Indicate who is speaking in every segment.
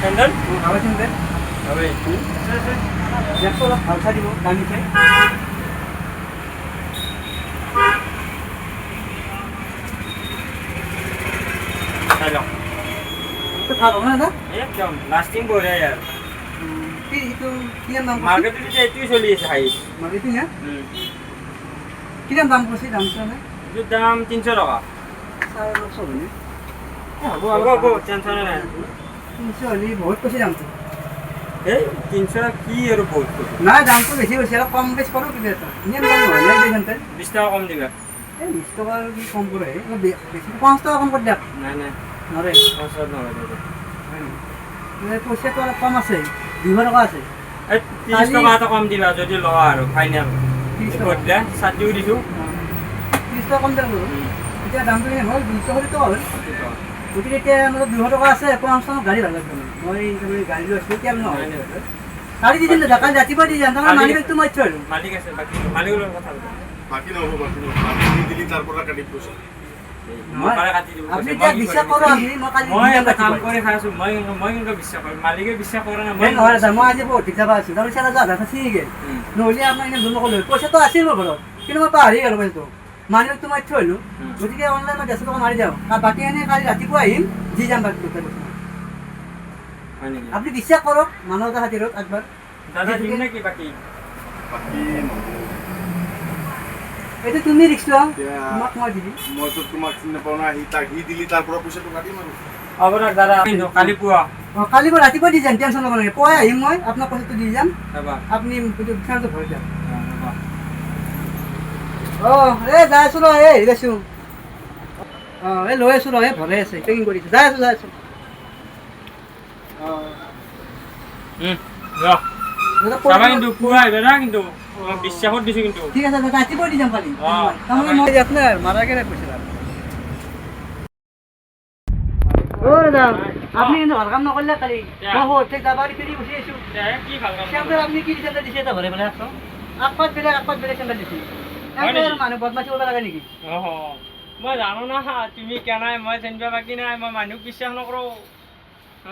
Speaker 1: Sandal?
Speaker 2: হাৱাই sandal.
Speaker 1: হাৱাই আছে, আছে।
Speaker 2: বেগটো অলপ ভাল চাই দিব, দামী চাই।
Speaker 1: চাই লওক।
Speaker 2: এইটো ভাল হ'ব না দাদা?
Speaker 1: একদম লাষ্টিং বঢ়িয়া ইয়াৰ।
Speaker 2: কি এইটো কিমান দাম কৈছে?
Speaker 1: মাৰ্কেটত এতিয়া এইটোৱে চলি আছে হাই।
Speaker 2: এইটো না কিমান দাম কৈছে, দামটো মানে?
Speaker 1: এইটোৰ দাম 300 টকা।
Speaker 2: 950 হয়নে?
Speaker 1: হ'ব, হ'ব, হ'ব, টেনশ্যনে নাই।
Speaker 2: 300 হ'লে বহুত কৈছে দামটো।
Speaker 1: এই 300 কি আৰু বহুত কৈছে?
Speaker 2: নাই, দামটো বেছি কৈছে, অলপ কম বেছ কৰোঁ কিবা এটা। ইমান দাম নহয় নাই চেণ্ডেল।
Speaker 1: 20 টকা কম দিবা।
Speaker 2: এই 20 টকা আৰু কি কম কৰে? অলপ বেছি 50 টকা কম কৰি দিয়ক।
Speaker 1: নাই নাই।
Speaker 2: নোৱাৰে?
Speaker 1: 50 নহয় দাদা।
Speaker 2: হয় নেকি? এই পইচাটো অলপ কম আছে, 200 টকা আছে।
Speaker 1: এই 30 টকা এটা কম দিবা যদি লোৱা আৰু ফাইনেল।
Speaker 2: 30 টকা?
Speaker 1: বদলা চাৰ্টিও দিছোঁ।
Speaker 2: 30 টকা কম দিয়ক বাৰু। এতিয়া দামটো কিমান হ'ল? 270 টকা হ'ল। গতিকে এতিয়া মোৰ 200 টকা আছে, 50 টকা গাড়ী ভাল লাগিব। মই তাৰমানে গাড়ী লৈ আছিলোঁ, তেল নহয়। কালি দি দিম দাদা, কালি ৰাতিপুৱা দি যাম। তাৰমানে মানি বেগটো মই থৈ আহিলোঁ।
Speaker 1: মালিক আছে, বাকী মালিকৰ লগত কথা পাতিম।
Speaker 3: বাকী নহ'ব, বাকী নহ'ব। বাকী দিলি তাৰ পৰা কাটিম পইচা।
Speaker 1: মোৰ পৰা কাটি দিব
Speaker 2: আপুনি
Speaker 1: কৈছে,
Speaker 2: এতিয়া
Speaker 1: মই কি
Speaker 2: বিশ্বাস
Speaker 1: কৰিম?
Speaker 2: কৰোঁ আপুনি, মই কালি
Speaker 1: মই
Speaker 2: দি যাম
Speaker 1: এটা কাম
Speaker 2: ৰাতিপুৱাই।
Speaker 1: কৰি খাই আছো, মই কিন্তু বিশ্বাস কৰিম, মালিকে বিশ্বাস কৰা নাই।
Speaker 2: এই নহয় দাদা, মই আজি বহুত দিগদাৰ পাই আছোঁ। তাৰপিছত আধা আধা ছিঙি গ'ল। নহ'লে আপোনাৰ এনে নক'লো হয়। পইচাটো আছিল মোৰ ঘৰত, কিন্তু মই পাহৰি গ'লো পইচাটো। মানি বেগটো মই থৈ আহিলোঁ। গতিকে অনলাইন মই 150 টকা মাৰি দিওঁ আৰু বাকী এনে কালি ৰাতিপুৱা আহিম, দি যাম বাকী গোটেই পইচা।
Speaker 1: হয় নেকি?
Speaker 2: আপুনি বিশ্বাস কৰক মানৱতা খাতিৰত একবাৰ।
Speaker 1: দাদা, দিম নেকি বাকী?
Speaker 3: বাকী নহ'ব।
Speaker 2: এইটো তুমি ৰিক্স লোৱা।
Speaker 3: এতিয়া
Speaker 2: তোমাক মই দি দিম।
Speaker 3: মইতো তোমাক চিনি নাপাওঁ না। সি তাক সি দিলি তাৰ পৰা পইচাটো কাটিম আৰু।
Speaker 1: হ'ব দিয়ক দাদা, কিন্তু কালি পুৱা।
Speaker 2: অঁ, কালি মই ৰাতিপুৱা দি যাম, টেনশ্যন ল'ব নালাগে। পুৱাই আহিম মই, আপোনাক পইচাটো দি যাম।
Speaker 1: ৰ'বা।
Speaker 2: আপুনি ফেনটো ভৰাই দিয়ক।
Speaker 1: ৰ'বা।
Speaker 2: অঁ, এই যাই আছোঁ ৰ, এই হেৰি আছোঁ। অঁ, এই লৈ আছোঁ ৰ, এই ভৰাই আছে, পেকিং কৰিছোঁ। যাই আছোঁ, যাই আছোঁ। অঁ।
Speaker 1: ৰ।
Speaker 2: দাদা,
Speaker 1: চাবা কিন্তু, পুৱা আহিবা না কিন্তু। বিশ্বাসত দিছোঁ কিন্তু।
Speaker 2: ঠিক আছে দাদা, ৰাতিপুৱা দি যাম কালি।
Speaker 1: অঁ।
Speaker 2: তাৰমানে মই আপোনাৰ মাৰা কেনে পইচা। অ' দাদা, আপুনি কিন্তু ভাল কাম নকৰিলে কালি। মই সৰুতে যাব ফেৰি গুচি আহিছোঁ।
Speaker 1: কি ভাল কাম?
Speaker 2: চেণ্ডেল আপুনি কি চেণ্ডেল দিছে এটা ভৰাই পেলাই আছো। আগপাত বেলেগ, আগপাত বেলেগ চেণ্ডেল দিছে।
Speaker 1: হয় নেকি?
Speaker 2: এনেকৈ মানুহ বদমাচি কৰিব লাগে নেকি?
Speaker 1: অহ, মই জানো না তুমি কেনাই, মই চিনিব বাকী নাই। মই মানুহক বিশ্বাস নকৰোঁ।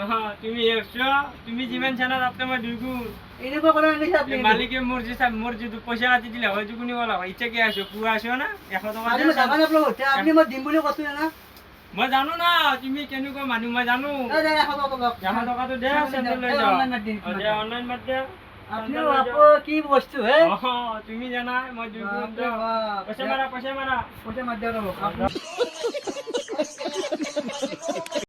Speaker 1: অহ, তুমি একশ, তুমি যিমান জানা তাতকৈ মই দুগুণ।
Speaker 2: এনেকুৱা কৰা আনিছে আপুনি।
Speaker 1: এই মালিকে মোৰ যিটো পইচা কাটি দিলে হয়, কোনে ক'লা হয়? এতিয়া কি আছো, পুৱা আছো না, 100 টকা
Speaker 2: আজি মই যাবা নাপালোঁ। এতিয়া আপুনি মই দিম বুলি কৈছোঁ না।
Speaker 1: মই জানো না তুমি কেনেকুৱা মানুহ, মই জানো।
Speaker 2: এই দে, 100 টকা লওক।
Speaker 1: 100 টকাটো দে, চেণ্ডেল লৈ
Speaker 2: এই
Speaker 1: যাওঁ।
Speaker 2: অনলাইন মাৰি দিম।
Speaker 1: অ, দে, অনলাইন মাৰি দে।
Speaker 2: আপুনি
Speaker 1: চেণ্ডেল লৈ
Speaker 2: আকৌ
Speaker 1: যাওঁ।
Speaker 2: কি বস্তু হে?
Speaker 1: অহ, তুমি জানা মই দুগুণ।
Speaker 2: বাপৰে বাপ।
Speaker 1: পইচা মাৰা, পইচা মাৰা।
Speaker 2: পইচা মাৰি দিয়ক ৰ'ব। আপুনি